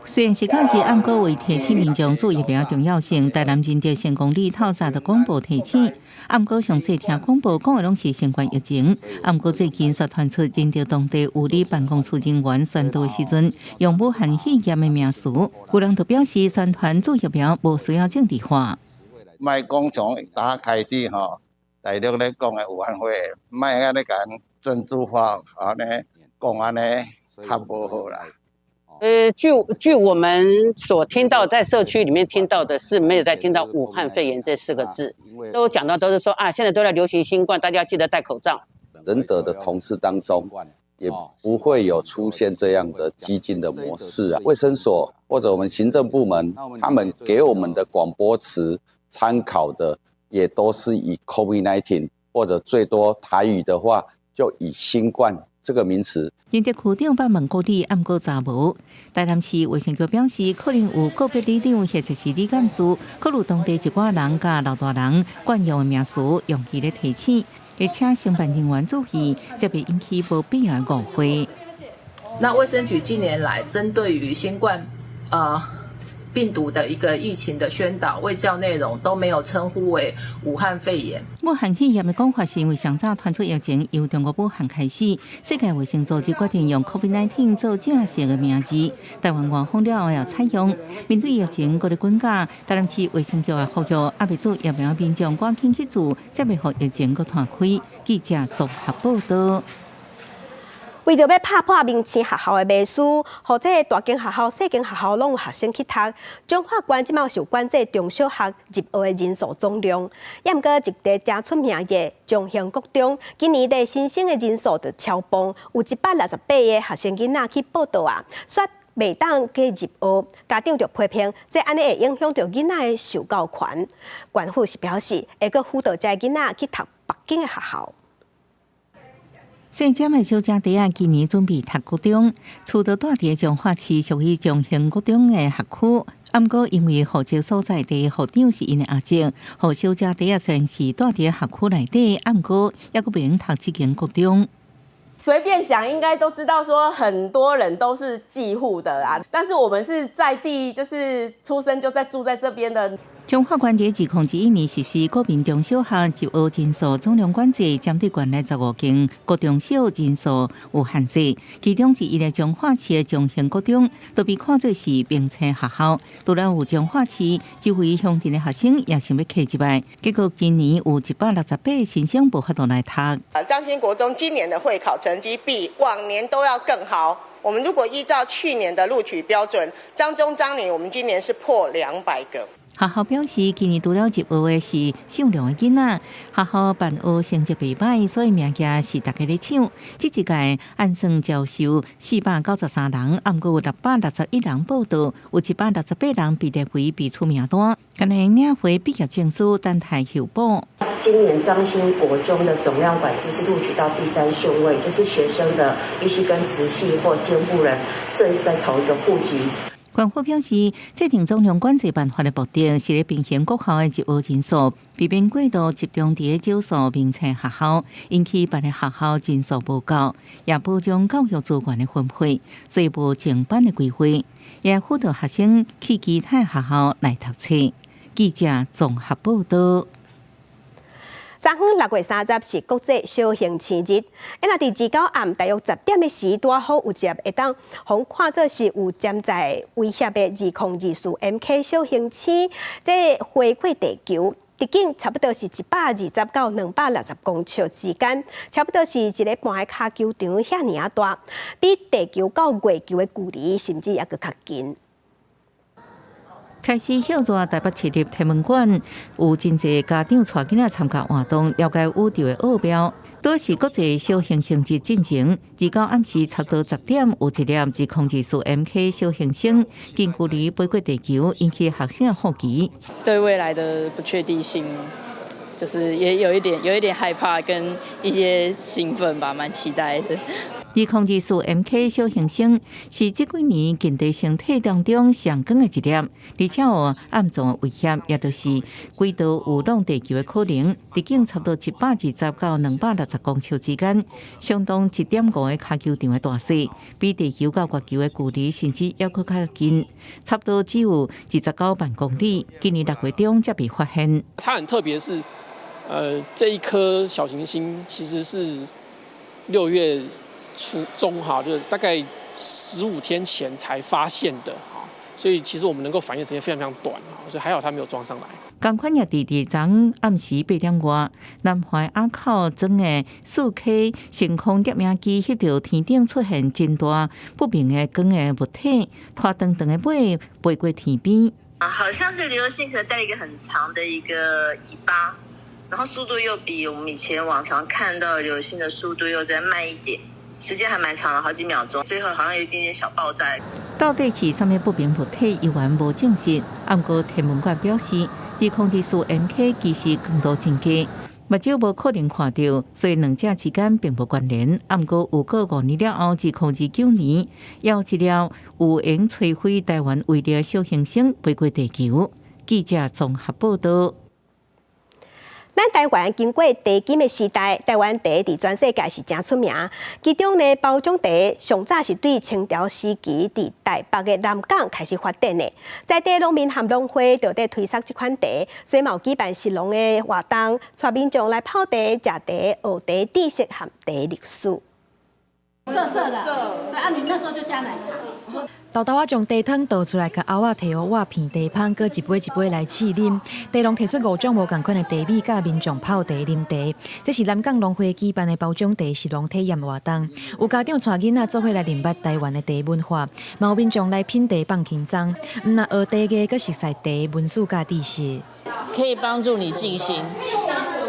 S6: 雖然是假日，毋過為提醒民眾注疫苗重要性，台南仁德成功里透早就廣播提醒。毋過詳細聽廣播講的攏是新冠疫情。毋過最近煞傳出仁德當地有里辦公處人員宣導時陣，用武漢肺炎的名詞，有人就表示宣傳注疫苗無需要政治化。
S23: 莫講從打開始吼，大陸咧講的武漢肺炎，莫按呢共政治化，按呢講按呢較無好啦。
S24: 據我們所聽到，在社區裡面聽到的是沒有再聽到武漢肺炎這四個字，都講到都是說啊，現在都在流行新冠，大家記得戴口罩。
S25: 仁德的同事當中，也不會有出現這樣的激進的模式啊。衛生所或者我們行政部門，他們給我們的廣播詞參考的，也都是以 COVID-19 或者最多台語的話，就以新冠這個名詞。
S6: 仁德區長捌問過里，毋過查無。台南市衛生局表示，可能有個別里長或者是里監事，考慮當地一寡人佮老大人慣用的名詞，用彼咧提醒，會請承辦人員注意，才袂引起無必要的誤會。
S26: 那衛生局近年來針對於新冠病毒的一個疫情的宣導、衛教內容都沒有稱呼為武漢肺炎。
S6: 武漢肺炎的講法是因為上早傳出疫情由中國武漢開始，世界衛生組織決定用 COVID-19 做正式的名字。台灣官方了後也採用。面對疫情閣咧滾價，台南市衛生局也呼籲猶未注疫苗民眾趕緊去注，才袂予疫情閣拖開。記者綜合報導。
S1: 為著欲拍破明星學校的迷思，予這个大間學校、細間學校攏有學生去讀。彰化縣這馬受管制中小學入學的人數總量，也毋過一个誠出名的中興國中，今年的新生的人數就超崩，有168個學生囡仔去報到啊，煞袂當去入學，家長就批評，這按呢會影響著囡仔的受教權。縣府是表示，會閣輔導這个囡仔去讀別間的學校。
S6: 細針的小姐弟仔今年準備讀國中，厝就蹛佇彰化市屬於中興國中的學區。毋過因為戶籍所在地戶長是𪜶的阿叔，何小姐第一雖然是蹛佇學區內底，毋過猶閣袂用讀這間國中。
S4: 隨便想，應該都知道，說很多人都是寄戶的啦。但是我們是在地，就是出生就在住在這邊的。
S6: 彰化縣佇2011年實施國民中小學入學人數總量管制，針對縣內15間國中小人數有限制，其中之一的彰化市的彰興國中，都被看作是明星學校。除了有彰化市周圍鄉鎮的學生也想欲溪入來，結果今年有168新生無法度來讀。
S7: 彰興國中今年的會考成績比往年都要更好。我們如果依照去年的錄取標準，彰中彰女，我們今年是破200個。
S6: 學校表示，今年除了入學的是數量的囡仔，學校辦學成績袂䆀，所以名額是大家咧搶。這一屆按算招收493人，毋過有661人報到，有168人被列為備取名單，干焦領回畢業證書，等待候補。
S8: 今年彰興國中的總量管制是錄取到第三順位，就是學生的必須跟直系或監護人設在同一個戶籍。
S6: 縣府表示，制定總量管制辦法的目的是咧平衡國校的入學人數，避免過度集中佇咧少數明星學校，引起別的學校人數無夠，也保障教育資源的分配，所以無整班的規劃，也輔導學生去其他學校來讀冊。記者綜合報道。
S1: 昨昏6月30是國際小行星日，若佇29暗大約10點的時，拄好有一粒會當予看做是有潛在威脅的2024 MK 小行星，這飛過地球，直徑差不多是120到260公尺之間，差不多是一个半个跤球場遐爾仔大，比地球到月球的距離甚至猶閣較近。
S6: 開始歇熱，台北市立天文館有真濟家長帶囡仔參加活動，了解宇宙的奧妙。都是國際小行星日進前，29暗時差不多十點，有一粒2024 MK 小行星近距離飛過地球，引起學生的好奇。
S9: 對未來的不確定性，就是也有一點害怕，跟一些興奮吧，蠻期待的。
S6: 2024 MK 小行星是這幾年近地星體當中上光的一粒，而且有暗藏的危險，也就是軌道有挵地球的可能。直徑差不多120到260公尺之間，相當1.5個跤球場的大細，比地球到月球的距離甚至猶閣較近，差不多只有29萬公里。今年6月中才被發現。
S11: 它很特別，是，這一顆小行星其實是6月初中哈，就是大概15天前才發現的哈，所以其實我們能夠反應時間非常非常短，所以還好它沒有撞上來。
S6: 仝款也佇佇昨暗時8點外，南橫仔口裝的4K 星空攝影機翕著天頂出現真大不明的光的物體，拖長長的尾飛過天邊。
S12: 啊，好像是流星，可帶一個很長的一個尾巴，然後速度又比我們以前往常看到流星的速度又再慢一點。時間還蠻長的，好幾秒鐘，最後好像有一點點小爆炸。
S6: 到底是啥物不明物體，猶原無證實。毋過天文館表示，2024 MK 其實光度真低，目睭無可能看著，所以兩者之間並無關聯。毋過有過5年了後，2029年，有一粒有閒摧毀台灣威力的小行星飛過地球。記者綜合報道。
S1: 咱台灣經過茶金的時代，台灣茶佇全世界是誠出名。其中呢，包種茶上早是對清朝時期佇台北的南港開始發展的。在地農民和農會就佇推捒這款茶，所以嘛有舉辦食農的活動，帶民眾來泡茶、食茶、學茶知識和茶歷史。
S13: 澀澀的，對啊，你那時候就加奶茶。
S27: 沓沓仔將茶湯倒出來，共甌仔提予瓦片茶芳，閣一杯一杯來試啉。茶農提出五種無仝款的茶米，教民眾泡茶啉茶。這是南港農會舉辦的包種茶食農體驗活動，有家長帶囡仔做伙來認捌台灣的茶文化，嘛有民眾來品茶放輕鬆，毋但學茶藝，閣熟悉茶文史佮知識。
S29: 可以幫助你靜心，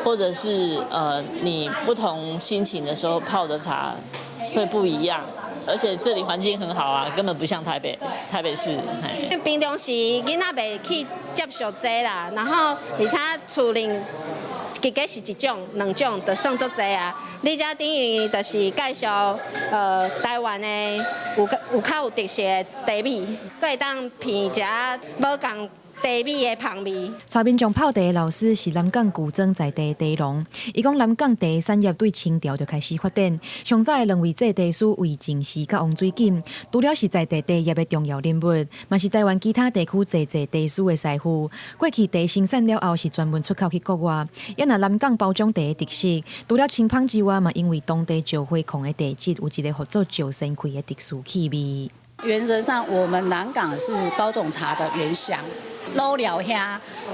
S29: 或者是你不同心情的時候泡的茶會不一樣。而且這裡環境很好啊，根本不像台北，台北市。
S13: 平常時囡仔袂去接觸這啦，然後而且厝裡其實是一種、兩種，就算足濟啊。你這等於就是介紹台灣的有較有特色的茶米，閣會當品食無仝茶米的香味。
S27: 帶民眾泡茶的老師是南港舊莊在地的茶農，伊講南港茶產業對清朝就開始發展，上早的兩位製茶師魏靜時佮王水錦，除了是在地茶業的重要人物，嘛是台灣其他地區濟濟茶師的師傅。過去茶生產了後是專門出口去國外，也若南港包種茶的特色，除了清芳之外，嘛因為當地石灰礦的地質有一個號做石仙氣的特殊氣味。
S13: 原則上，我們南港是包種茶的原鄉。老寮兄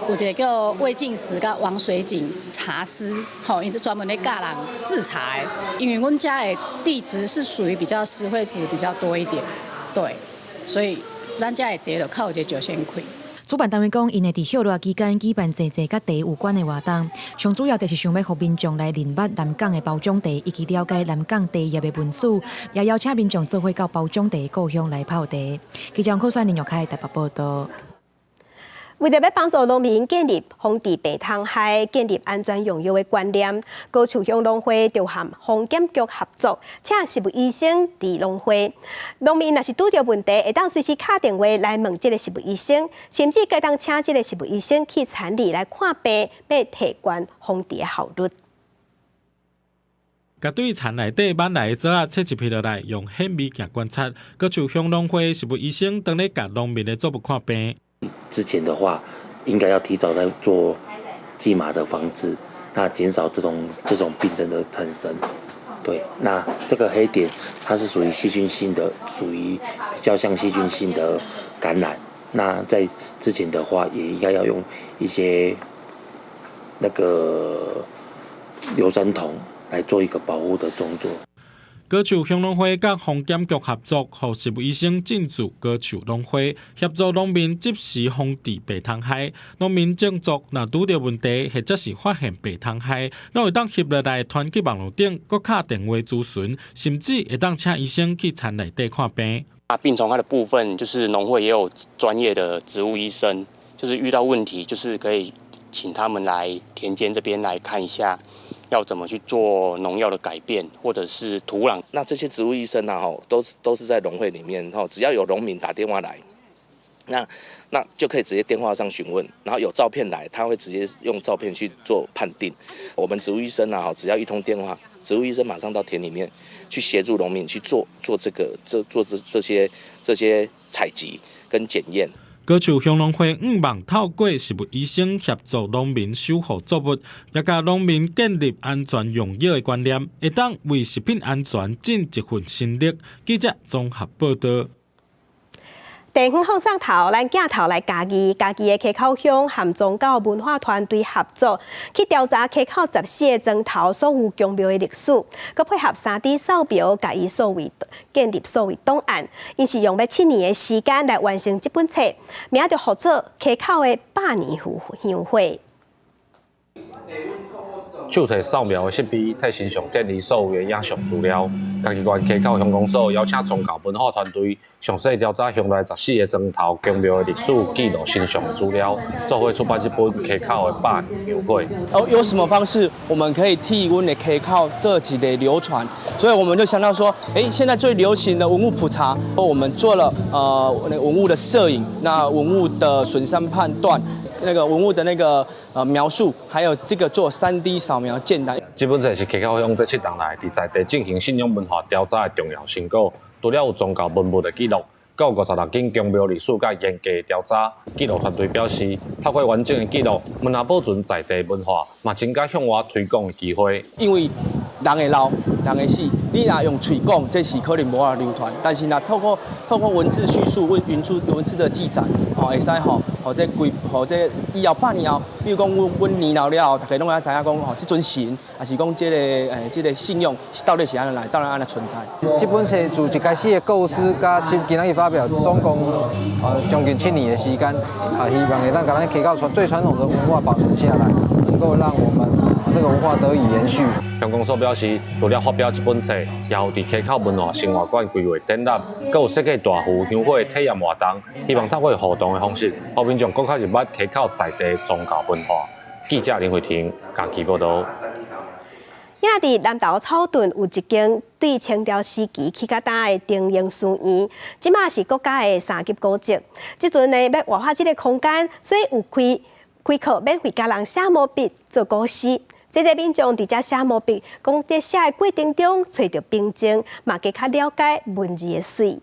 S13: 有一個叫魏靜時佮王水錦茶師，吼，伊是專門咧教人製茶的。因為阮遮的地質是屬於比較石灰質比較多一點，對，所以咱遮的茶就較有這個石仙氣。
S27: 主辦單位講，𪜶會佇歇熱期間舉辦濟濟佮茶有關的活動，上主要就是想欲予民眾來認捌南港的包種茶，以及了解南港茶葉的文史，也邀請民眾做伙到包種茶的故鄉來泡茶。記者柯選林玉凱台北報道。
S1: 為著欲幫助農民建立防治病蟲害、建立安全用藥的觀念，高樹鄉農會就和防檢局合作，請食物醫生佇農會。農民若是拄著問題，會當隨時敲電話來問這个食物醫生，甚至會當請這个食物醫生去田裡來看病，欲提懸防治的效率。
S14: 共對田內底挽來的藻仔切一片落來，用顯微鏡觀察。高樹鄉農會食物醫生當咧共農民的作物看病。
S15: 之前的話，應該要提早在做薊馬的防治，那減少這種病症的產生。對，那這個黑點它是屬於細菌性的，屬於比較像細菌性的感染。那在之前的話，也應該要用一些那個硫酸銅來做一個保護的動作。
S14: 高樹鄉農會佮防檢局合作，予食物醫生進駐高樹農會，協助農民及時防治病蟲害。農民種作若拄著問題，或者是發現病蟲害，攏會當翕落來傳去網路頂，閣敲電話諮詢，甚至會當請醫生去田內底看病。
S16: 啊，病蟲害的部分，就是農會也有專業的植物醫生，就是遇到問題，就是可以請他們來田間這邊來看一下。要怎麼去做農藥的改變，或者是土壤？
S17: 那這些植物醫生啊，吼，都是在農會裡面，吼，只要有農民打電話來，那就可以直接電話上詢問，然後有照片來，他會直接用照片去做判定。我們植物醫生啊，只要一通電話，植物醫生馬上到田裡面去協助農民去做做這個這做這這些這些採集跟檢驗。
S14: 高樹鄉農會向望透過食物醫生協助農民守護作物，也共農民建立安全用藥的觀念，會當為食品安全盡一份心力。記者綜合報道。
S1: 地方放送頭，咱鏡頭來嘉義，嘉義的溪口鄉和宗教文化團隊合作，去調查溪口14个莊頭所有宮廟的歷史，閣配合3D 掃描，共伊數位建立數位檔案。𪜶是用欲7年的時間來完成這本冊，名就號做溪口的百年香火。
S18: 手提掃描的設備，替神像建立所有的影像資料。嘉義縣溪口鄉公所邀請宗教文化團隊，詳細調查鄉內14個莊頭宮廟的歷史，記錄神像的資料，做伙出版這本溪口的百年香火。
S19: 哦，有什麼方式我們可以替阮的溪口做一個流傳？所以我們就想到說，現在最流行的文物普查，我們做了那文物的攝影，那文物的損傷判斷。那個文物的那個描述，還有這個做3D 掃描建檔。
S18: 這本冊是溪口鄉這7年來佇在地進行信仰文化調查的重要成果。除了有宗教文物的記錄，閣有56間宮廟歷史佮沿革調查。記錄團隊表示，透過完整的記錄，毋但保存在地文化，嘛增加向外推廣的機會。
S19: 因為人會老，人會死，你若用喙講，這是可能無法流傳。但是若透過文字敘述、文字的記載，吼，會使吼，予這規，予這以後100年後，比如講阮年老了後，大家攏會知影講，吼，這尊神，抑是講這个信仰到底是按怎來，到底按怎存在。
S20: 這本冊自一開始的構思，佮今仔日發表，總共將近7年的時間，啊，希望會當共咱溪口傳最傳統的文化保存下來，能夠讓我們這個文化得以延續。
S18: 鄉公所表示，除了發表這本冊，也有佇溪口文化生活館規劃展覽，閣有設計大幅香火體驗活動，希望透過互動的方式，予民眾閣較入捌溪口在地宗教文化。記者林慧婷家己報道。
S1: 今仔佇南投草屯有一間對清朝時期起較早的中英書院，這馬是國家的三級古蹟。這陣呢欲活化這个空間，所以有開開課免費教人寫毛筆做古詩。這個民眾佇遮寫毛筆，講佇寫的過程中揣著平靜，嘛加較了解文字的媠。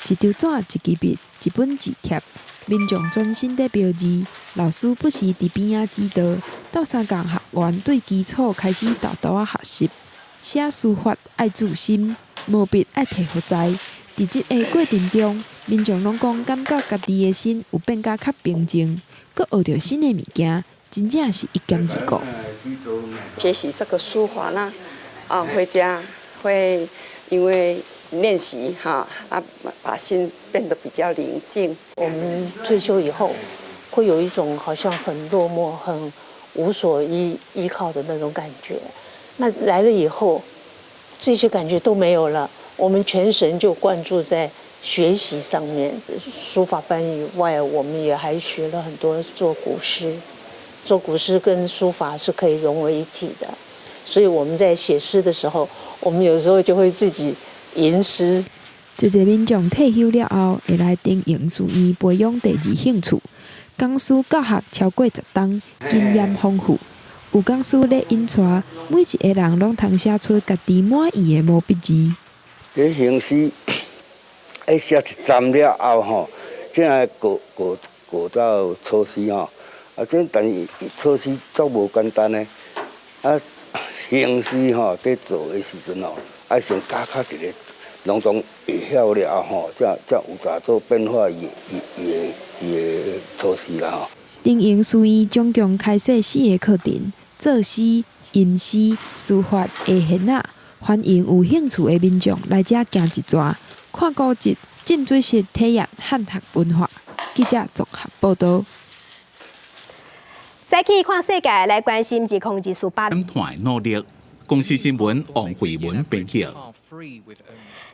S2: 一張紙，一支筆，一本字帖，民眾專心咧標字，老師不時佇邊仔指導。鬥相共學員對基礎開始沓沓仔學習，寫書法愛注心，毛筆愛提予在。佇這个過程中，民眾攏講感覺家己的心有變甲較平靜，閣學著新的物件，真正是一兼二顧。
S3: 學習這個書法呢，啊，回家會因為練習哈，啊，把心變得比較寧靜。
S5: 我們退休以後，會有一種好像很落寞、很無所依靠的那種感覺。那來了以後，這些感覺都沒有了。我們全神就關注在學習上面。書法班以外，我們也還學了很多做古詩。做古詩跟書法是可以融為一體的，所以我們在寫詩的時候，我們有時候就會自己吟詩。
S2: 這濟民眾退休了後，會來中營書院培養第二興趣。講師教學超過十冬，經驗豐富。有講師咧引帶，每一个人攏通寫出家己滿意的毛筆字。
S10: 這行詩愛寫一站了後吼，才會過過過到草詩吼。啊，這但是草詩足無簡單的。啊，行詩吼，佇做的時陣吼，愛先教較一個攏總會曉了後吼，才才有才做變化伊伊伊的伊的草詩啦吼。
S2: 中營書院總共開設四个課程：作詩、吟詩、書法、下弦仔。歡迎有興趣的民眾來遮行一逝，看古蹟，浸水式體驗漢學文化。記者綜合報道。
S1: 再去看世界來關心2024八。
S21: 努力。公視新聞王慧文編輯。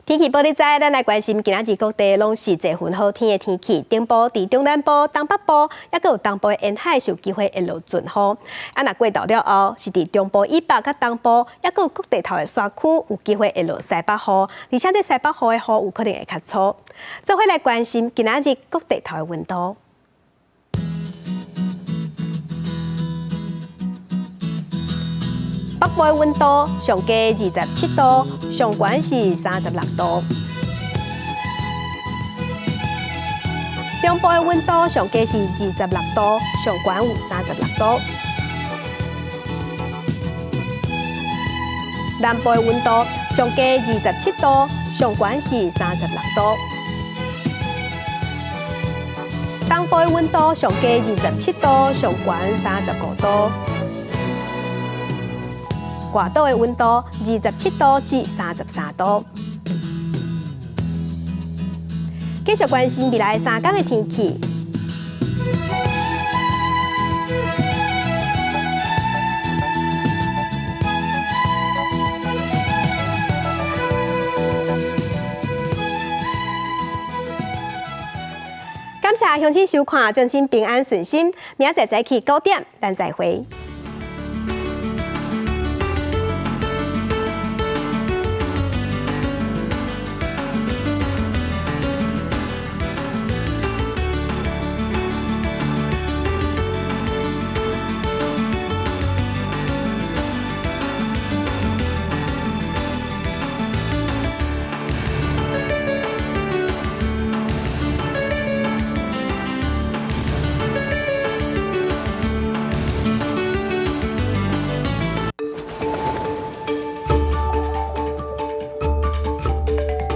S1: 天氣報你知，咱來關心今仔日各地攏是濟雲好天的天氣。頂部佇中南部、東北部，抑閣有東部的沿海是有機會會落陣雨。啊，若過晝了後，是佇中部以北佮東部，抑閣有各地頭的山區有機會會落西北雨，而且這西北雨的雨有可能會較粗。做伙來關心今仔日各地頭的溫度。北部的溫度上低27度，上懸是36度。中部的溫度上低是26度，上懸有36度。南部的溫度上低27度，上懸是36度。東部的溫度上低27度，上懸35度。外島的溫度27度至33度。繼續關心未來三天的天氣。感謝鄉親收看，祝恁平安順心。明仔載早起9點，咱再會。